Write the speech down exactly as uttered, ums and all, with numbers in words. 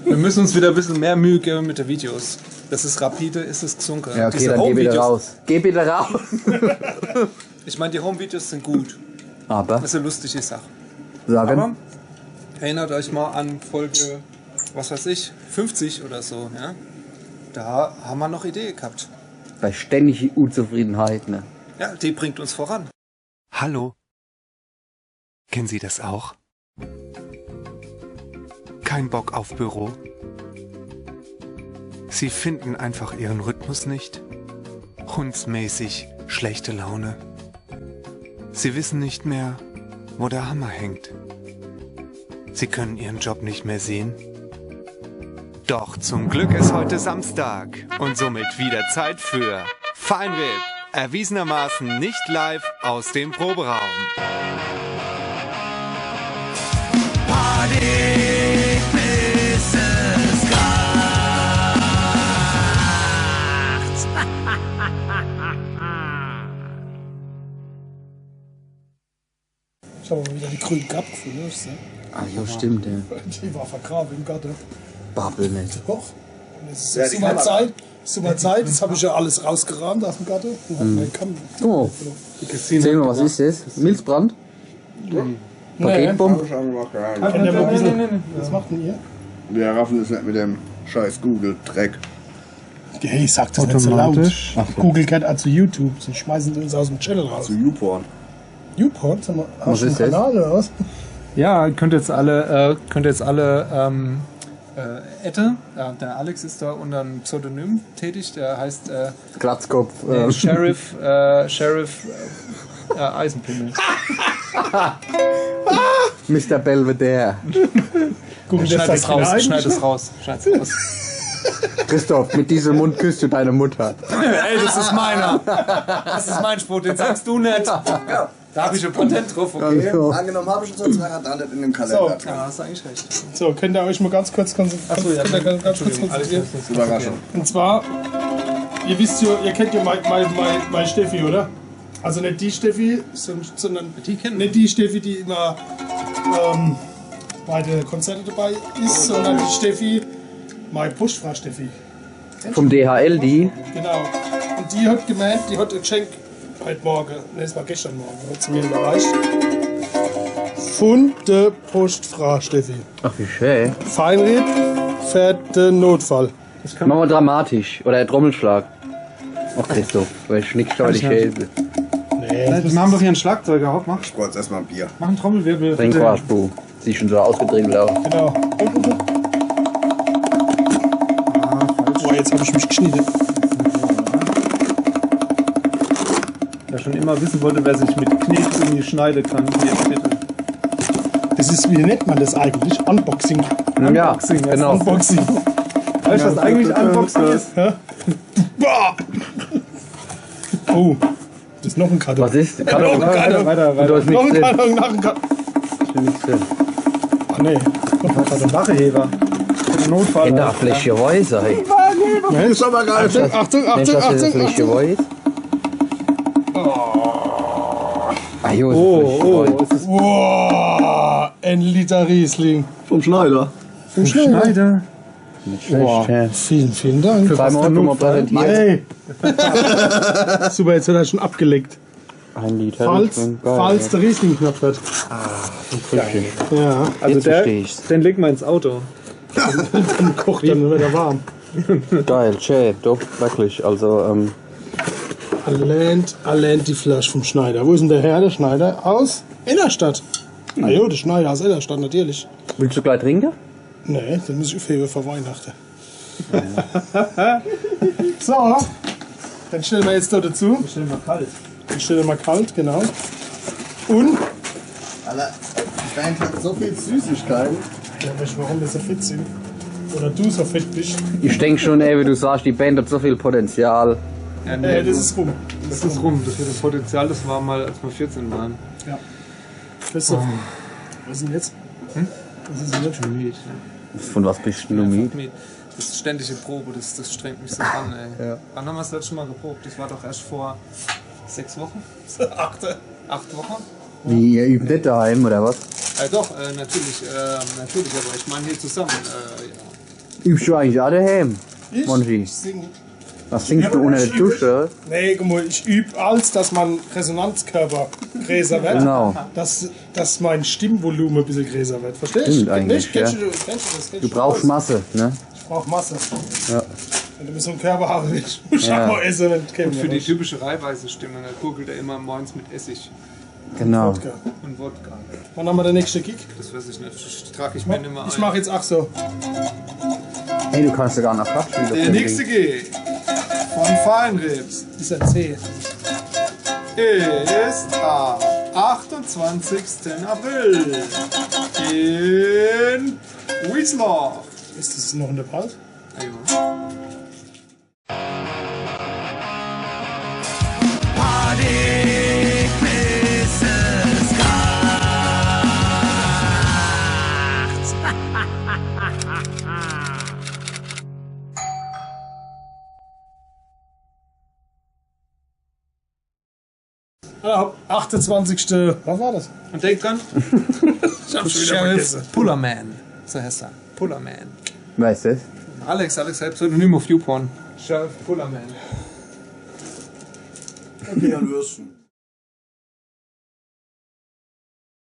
Wir müssen uns wieder ein bisschen mehr Mühe geben mit den Videos. Das ist rapide, ist es gesunken. Ja, okay, diese dann geh bitte Home-Videos raus. Geh bitte raus. Ich meine, die Home-Videos sind gut. Aber? Das ist eine lustige Sache. Sagen. Aber erinnert euch mal an Folge, was weiß ich, fünfzig oder so, ja? Da haben wir noch Idee gehabt. Bei ständiger Unzufriedenheit, ne? Ja, die bringt uns voran. Hallo. Kennen Sie das auch? Kein Bock auf Büro? Sie finden einfach Ihren Rhythmus nicht? Hundsmäßig schlechte Laune? Sie wissen nicht mehr, wo der Hammer hängt? Sie können Ihren Job nicht mehr sehen? Doch zum Glück ist heute Samstag und somit wieder Zeit für Fine R I P, erwiesenermaßen nicht live aus dem Proberaum. Ich habe wieder die grüne Gabel gefunden, weißt du? Ah, ja, stimmt, ja. Die war vergraben im Garten. Babbel nicht. Doch. Und es ist super Zeit, super Zeit. Jetzt habe ich ja alles rausgeräumt aus dem Garten. Und habe meine Kamera. Oh. Sehen wir, was ist das? Milzbrand? Paketbombe? Hab ich schon gemacht, ja. Könnt ihr mal ein bisschen, was macht denn ihr? Wir raffen das nicht mit dem scheiß Google-Dreck. Hey, sag das nicht so laut. Automatisch. Ach so. Google gehört auch zu YouTube, sonst schmeißen die uns aus dem Channel raus. Zu YouPorn. YouPorn? Sag mal, hast du einen Kanal oder was? Ja, könnt jetzt alle, äh, könnt jetzt alle, ähm, äh, adden. Ja, der Alex ist da unter einem Pseudonym tätig, der heißt, äh, Glatzkopf, nee, ähm. Sheriff, äh, Sheriff, äh, äh, Eisenpimmel. Mister Belvedere. Guck, schneid das raus, schneid es raus, schneid es raus. Christoph, mit diesem Mund küsst du deine Mutter. Ey, das ist meiner. Das ist mein Spruch, den sagst du nicht. Da hab ich ein Patent drauf, okay? Ganz genau. Angenommen, hab ich schon so zwei Radandet in dem Kalender drin. Ja, hast du eigentlich recht. So, könnt ihr euch mal ganz kurz konzent-, Ach so, ja, könnt ihr ganz kurz Entschuldigung, alles konzentrieren? Gut. Überraschung. Und zwar, ihr wisst ja, ihr kennt ja mein, mein, mein, mein Steffi, oder? Also nicht die Steffi, son-, sondern die kennen nicht die Steffi, die immer, ähm, bei den Konzerten dabei ist, sondern die Steffi, meine Postfrau Steffi. Vom D H L, die? Genau. Und die hat gemeint, die hat ein Geschenk heute Morgen, ne, es war gestern Morgen, hat sie mir überreicht. Von der Postfrau Steffi. Ach, wie schön. Fine R I P für den Notfall. Machen wir dramatisch. Oder Trommelschlag. Ach, Christoph, weil ich nix heute Schädel. Nee, wir haben doch hier einen Schlagzeuger. Hopp, mach. Ich brauch jetzt erstmal ein Bier. Mach einen Trommelwirbel. Trink was, du. Siehst schon so ausgetrieben aus. Genau. Ah, falsch. Boah, jetzt hab ich mich geschnitten. Wer schon immer wissen wollte, wer sich mit Knete irgendwie schneiden kann, hier bitte. Das ist, wie nennt man das eigentlich? Unboxing. Ja, Unboxing, ja, genau. Unboxing. Weißt du, was eigentlich Unboxing ist? Hä? Boah! Oh, das ist noch ein Karton. Was ist? Karton? Noch ein Karton. Weiter, weiter, weiter. Und da ist nichts drin. Noch ein Karton, noch ein Karton. Ich will nichts drin. Ah, nee. Noch ein Karton. Macheheber. Notfall. Fläschchenweise, hey. Nee, ist aber geil. Achtung, Achtung, Achtung, Achtung, Achtung. Fläschchenweise. Oh. Ah, jo, oh, oh, es ist, wow, ein Liter Riesling. Vom Schneider. Vom Schneider. Nicht schlecht, ja. Vielen, vielen Dank. Für was hast du mal präsentiert? Hey. Super, jetzt wird er schon abgeleckt. Ein Liter Riesling, geil. Falls der Riesling knapp wird. Ah, ein Krüppchen. Ja. Also jetzt verstehe ich's. Den legen wir ins Auto. Dann kocht er, dann wird er warm. Geil, schön, doch, wirklich. Also, ähm, allein, allein die Flasche vom Schneider. Wo ist denn der Herr, der Schneider? Aus Ellerstadt. Hm. Ah jo, der Schneider aus Ellerstadt, natürlich. Willst du gleich trinken? Nee, den muss ich aufheben für Weihnachten. So, den stellen wir jetzt da dazu. Den stellen wir kalt. Den stellen wir kalt, genau. Und? Alter, die Band hat so viel Süßigkeiten. Ja, weißt du, warum wir so fit sind? Oder du so fit bist? Ich denk schon, ey, wie du sagst, die Band hat so viel Potenzial. Ja, nee, das ist rum. Das ist rum. Das mit dem Potenzial, das war mal, als wir vierzehn waren. Ja. Christoph, was ist denn jetzt? Hm? Was ist denn jetzt? Ich bin müde, ja. Von was bist du müde? Einfach müde. Das ist ständige Probe, das, das strengt mich so an, ey. Ja. Wann haben wir das letzte Mal geprobt? Das war doch erst vor sechs Wochen? Acht. Acht Wochen? Wie, ihr übt nicht daheim, oder was? Ja, doch, äh, natürlich, äh, natürlich, aber ich meine hier zusammen, äh, ja. Übst du eigentlich aa dehääm, Ich Monchi? Sing. Was singst du unner de Dusche? Nee, guck mal, ich üb alles, dass mein Resonanzkörper größer wird. Genau. Dass, dass mein Stimmvolumen ein bisschen größer wird. Verstehst du? Stimmt eigentlich, Kennst, kennst ja. du das? Kennst du das? Kennst Du brauchst Masse, ne? Ich brauch Masse. Ja. Wenn du mit so einem Körper haben willst, musst du Ja. auch mal essen, wenn du kämen Und für die willst. Typische Raiffeisen-Stimme, da gurgelt er immer morgens mit Essig Genau. Wodka. und Wodka. Wann haben wir den nächsten Gig? Das weiß ich nicht, das trage ich mir nicht mehr ein. Ich mach jetzt auch so. Hey, du kannst sogar noch Platt spielen. Der nächste Gig von Feinrips Ist ein C. ist am achtundzwanzigsten April in Wiesloch. Ist das noch in der Pause? Ah, ja. Ah, achtundzwanzigsten Was war das? Und denk dran, Ich hab's schon wieder Sheriff vergessen. Pullerman. So heißt er. Pullerman. Weißt du? Alex, Alex, sein Pseudonym auf YouPorn. Sheriff Pullerman. Okay, dann wirst du.